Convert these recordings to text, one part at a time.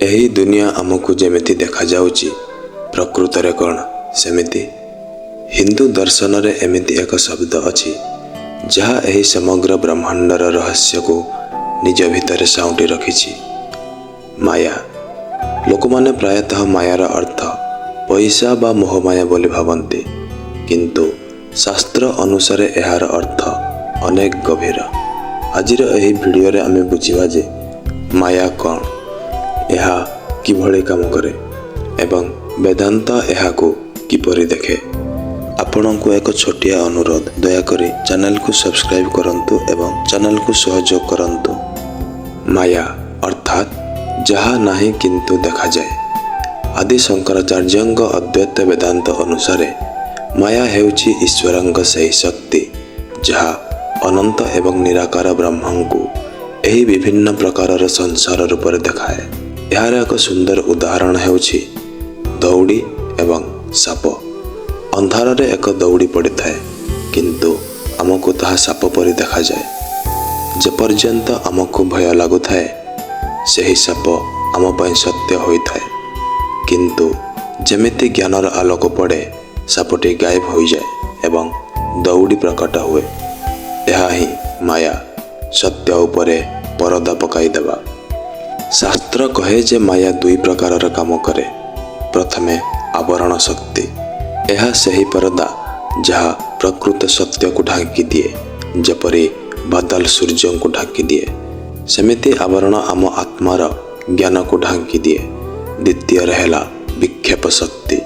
ଏହି ଦୁନିଆ ଆମକୁ ଯେମିତି ଦେଖାଯାଉଛି, ପ୍ରକୃତରେ କ'ଣ ସେମିତି? ହିନ୍ଦୁ ଦର୍ଶନରେ ଏମିତି ଏକ ଶବ୍ଦ ଅଛି, ଯାହା ଏହି ସମଗ୍ର ବ୍ରହ୍ମାଣ୍ଡର ରହସ୍ୟକୁ ନିଜ ଭିତରେ ସାଉଁଟି ରଖିଛି: ମାୟା। ଲୋକମାନେ ପ୍ରାୟତଃ ମାୟାର ଅର୍ଥ ପଇସା ବା ମୋହମାୟା ବୋଲି ଭାବନ୍ତି, କିନ୍ତୁ ଶାସ୍ତ୍ର ଅନୁସାରେ ଏହାର ଅର୍ଥ ଅନେକ ଗଭୀର। ଆଜିର ଏହି ଭିଡ଼ିଓରେ ଆମେ ବୁଝିବା ଯେ ମାୟା କ'ଣ, ଏହା କିଭଳି କାମ କରେ ଏବଂ ବେଦାନ୍ତ ଏହାକୁ କିପରି ଦେଖେ। ଆପଣଙ୍କୁ ଏକ ଛୋଟିଆ ଅନୁରୋଧ, ଦୟାକରି ଚ୍ୟାନେଲକୁ ସବସ୍କ୍ରାଇବ୍ କରନ୍ତୁ ଏବଂ ଚ୍ୟାନେଲକୁ ସହଯୋଗ କରନ୍ତୁ। ମାୟା ଅର୍ଥାତ୍ ଯାହା ନାହିଁ କିନ୍ତୁ ଦେଖାଯାଏ। ଆଦି ଶଙ୍କରାଚାର୍ଯ୍ୟଙ୍କ ଅଦ୍ୱୈତ ବେଦାନ୍ତ ଅନୁସାରେ ମାୟା ହେଉଛି ଈଶ୍ୱରଙ୍କ ସେହି ଶକ୍ତି, ଯାହା ଅନନ୍ତ ଏବଂ ନିରାକାର ବ୍ରହ୍ମଙ୍କୁ ଏହି ବିଭିନ୍ନ ପ୍ରକାରର ସଂସାର ରୂପରେ ଦେଖାଏ। ଏହାର ଏକ ସୁନ୍ଦର ଉଦାହରଣ ହେଉଛି ଦଉଡ଼ି ଏବଂ ସାପ। ଅନ୍ଧାରରେ ଏକ ଦଉଡ଼ି ପଡ଼ିଥାଏ, କିନ୍ତୁ ଆମକୁ ତାହା ସାପ ପରି ଦେଖାଯାଏ। ଯେପର୍ଯ୍ୟନ୍ତ ଆମକୁ ଭୟ ଲାଗୁଥାଏ, ସେହି ସାପ ଆମ ପାଇଁ ସତ୍ୟ ହୋଇଥାଏ। କିନ୍ତୁ ଯେମିତି ଜ୍ଞାନର ଆଲୋକ ପଡ଼େ, ସାପଟି ଗାୟବ ହୋଇଯାଏ ଏବଂ ଦଉଡ଼ି ପ୍ରକଟ ହୁଏ। ଏହା ହିଁ ମାୟା, ସତ୍ୟ ଉପରେ ପରଦା ପକାଇଦେବା। ଶାସ୍ତ୍ର କହେ ଯେ ମାୟା ଦୁଇ ପ୍ରକାରର କାମ କରେ। ପ୍ରଥମେ, ଆବରଣ ଶକ୍ତି। ଏହା ସେହି ପରଦା ଯାହା ପ୍ରକୃତ ସତ୍ୟକୁ ଢାଙ୍କି ଦିଏ। ଯେପରି ବାଦଲ ସୂର୍ଯ୍ୟଙ୍କୁ ଢାଙ୍କି ଦିଏ, ସେମିତି ଆବରଣ ଆମ ଆତ୍ମାର ଜ୍ଞାନକୁ ଢାଙ୍କି ଦିଏ। ଦ୍ୱିତୀୟରେ ହେଲା ବିକ୍ଷେପ ଶକ୍ତି।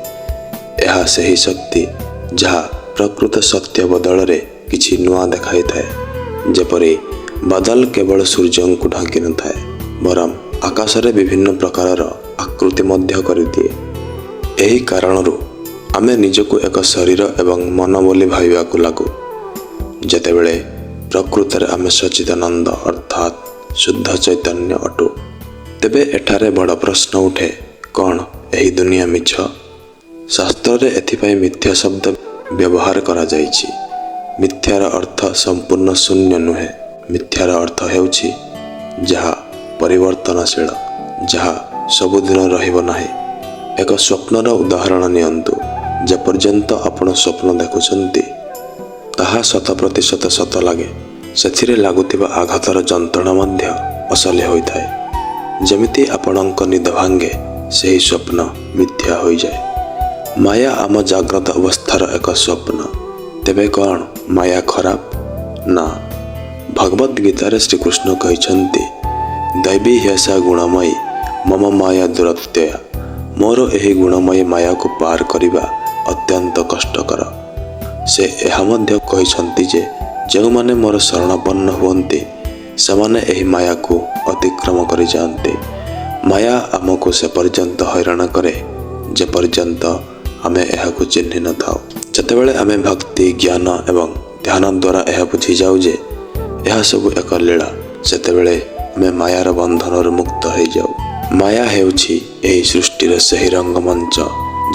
ଏହା ସେହି ଶକ୍ତି ଯାହା ପ୍ରକୃତ ସତ୍ୟ ବଦଳରେ କିଛି ନୂଆ ଦେଖାଇଥାଏ। ଯେପରି ବାଦଲ କେବଳ ସୂର୍ଯ୍ୟଙ୍କୁ ଢାଙ୍କି ନଥାଏ, ବରଂ ଆକାଶରେ ବିଭିନ୍ନ ପ୍ରକାରର ଆକୃତି ମଧ୍ୟ କରିଦିଏ। ଏହି କାରଣରୁ ଆମେ ନିଜକୁ ଏକ ଶରୀର ଏବଂ ମନ ବୋଲି ଭାବିବାକୁ ଲାଗୁ, ଯେତେବେଳେ ପ୍ରକୃତରେ ଆମେ ସଚ୍ଚିଦାନନ୍ଦ ଅର୍ଥାତ୍ ଶୁଦ୍ଧ ଚୈତନ୍ୟ ଅଟୁ। ତେବେ ଏଠାରେ ବଡ଼ ପ୍ରଶ୍ନ ଉଠେ, କ'ଣ ଏହି ଦୁନିଆ ମିଛ? ଶାସ୍ତ୍ରରେ ଏଥିପାଇଁ ମିଥ୍ୟା ଶବ୍ଦ ବ୍ୟବହାର କରାଯାଇଛି। ମିଥ୍ୟାର ଅର୍ଥ ସମ୍ପୂର୍ଣ୍ଣ ଶୂନ୍ୟ ନୁହେଁ। ମିଥ୍ୟାର ଅର୍ଥ ହେଉଛି ଯାହା ପରିବର୍ତ୍ତନଶୀଳ, ଯାହା ସବୁଦିନ ରହିବ ନାହିଁ। ଏକ ସ୍ୱପ୍ନର ଉଦାହରଣ ନିଅନ୍ତୁ। ଯେପର୍ଯ୍ୟନ୍ତ ଆପଣ ସ୍ୱପ୍ନ ଦେଖୁଛନ୍ତି, ତାହା ଶତ ପ୍ରତିଶତ ସତ ଲାଗେ। ସେଥିରେ ଲାଗୁଥିବା ଆଘାତର ଯନ୍ତ୍ରଣା ମଧ୍ୟ ଅସଲି ହୋଇଥାଏ। ଯେମିତି ଆପଣଙ୍କ ନିଦ ଭାଙ୍ଗେ, ସେହି ସ୍ୱପ୍ନ ମିଥ୍ୟା ହୋଇଯାଏ। ମାୟା ଆମ ଜାଗ୍ରତ ଅବସ୍ଥାର ଏକ ସ୍ୱପ୍ନ। ତେବେ କ'ଣ ମାୟା ଖରାପ? ନା। ଭଗବତ ଗୀତାରେ ଶ୍ରୀକୃଷ୍ଣ କହିଛନ୍ତି, "ଦୈବୀ ହ୍ୟେଷା ଗୁଣମୟୀ ମମ ମାୟା ଦୁରତ୍ୟୟା।" ମୋର ଏହି ଗୁଣମୟୀ ମାୟାକୁ ପାର କରିବା ଅତ୍ୟନ୍ତ କଷ୍ଟକର। ସେ ଏହା ମଧ୍ୟ କହିଛନ୍ତି ଯେ ଯେଉଁମାନେ ମୋର ଶରଣାପନ୍ନ ହୁଅନ୍ତି, ସେମାନେ ଏହି ମାୟାକୁ ଅତିକ୍ରମ କରିଯାଆନ୍ତି। ମାୟା ଆମକୁ ସେ ପର୍ଯ୍ୟନ୍ତ ହଇରାଣ କରେ, ଯେପର୍ଯ୍ୟନ୍ତ ଆମେ ଏହାକୁ ଚିହ୍ନି ନଥାଉ। ଯେତେବେଳେ ଆମେ ଭକ୍ତି, ଜ୍ଞାନ ଏବଂ ଧ୍ୟାନ ଦ୍ୱାରା ଏହା ବୁଝିଯାଉ ଯେ ଏହା ସବୁ ଏକ ଲୀଳା, ସେତେବେଳେ ଆମେ ମାୟାର ବନ୍ଧନରୁ ମୁକ୍ତ ହୋଇଯାଉ। ମାୟା ହେଉଛି ଏହି ସୃଷ୍ଟିର ସେହି ରଙ୍ଗମଞ୍ଚ,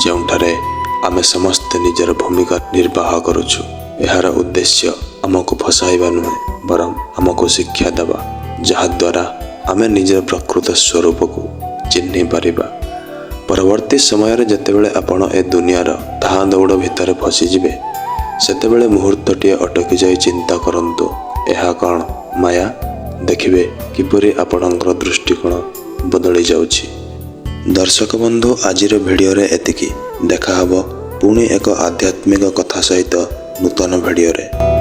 ଯେଉଁଠାରେ ଆମେ ସମସ୍ତେ ନିଜର ଭୂମିକା ନିର୍ବାହ କରୁଛୁ। ଏହାର ଉଦ୍ଦେଶ୍ୟ ଆମକୁ ଫସାଇବା ନୁହେଁ, ବରଂ ଆମକୁ ଶିକ୍ଷା ଦେବା, ଯାହାଦ୍ୱାରା ଆମେ ନିଜର ପ୍ରକୃତ ସ୍ୱରୂପକୁ ଚିହ୍ନି ପାରିବା। ପରବର୍ତ୍ତୀ ସମୟରେ ଯେତେବେଳେ ଆପଣ ଏ ଦୁନିଆର ଧାଁ ଦୌଡ଼ ଭିତରେ ଫସିଯିବେ, ସେତେବେଳେ ମୁହୂର୍ତ୍ତଟିଏ ଅଟକି ଯାଇ ଚିନ୍ତା କରନ୍ତୁ, ଏହା କ'ଣ ମାୟା? ଦେଖିବେ କିପରି ଆପଣଙ୍କର ଦୃଷ୍ଟିକୋଣ ବଦଳି ଯାଉଛି। ଦର୍ଶକ ବନ୍ଧୁ, ଆଜିର ଭିଡ଼ିଓରେ ଏତିକି। ଦେଖାହବ ପୁଣି ଏକ ଆଧ୍ୟାତ୍ମିକ କଥା ସହିତ ନୂତନ ଭିଡ଼ିଓରେ।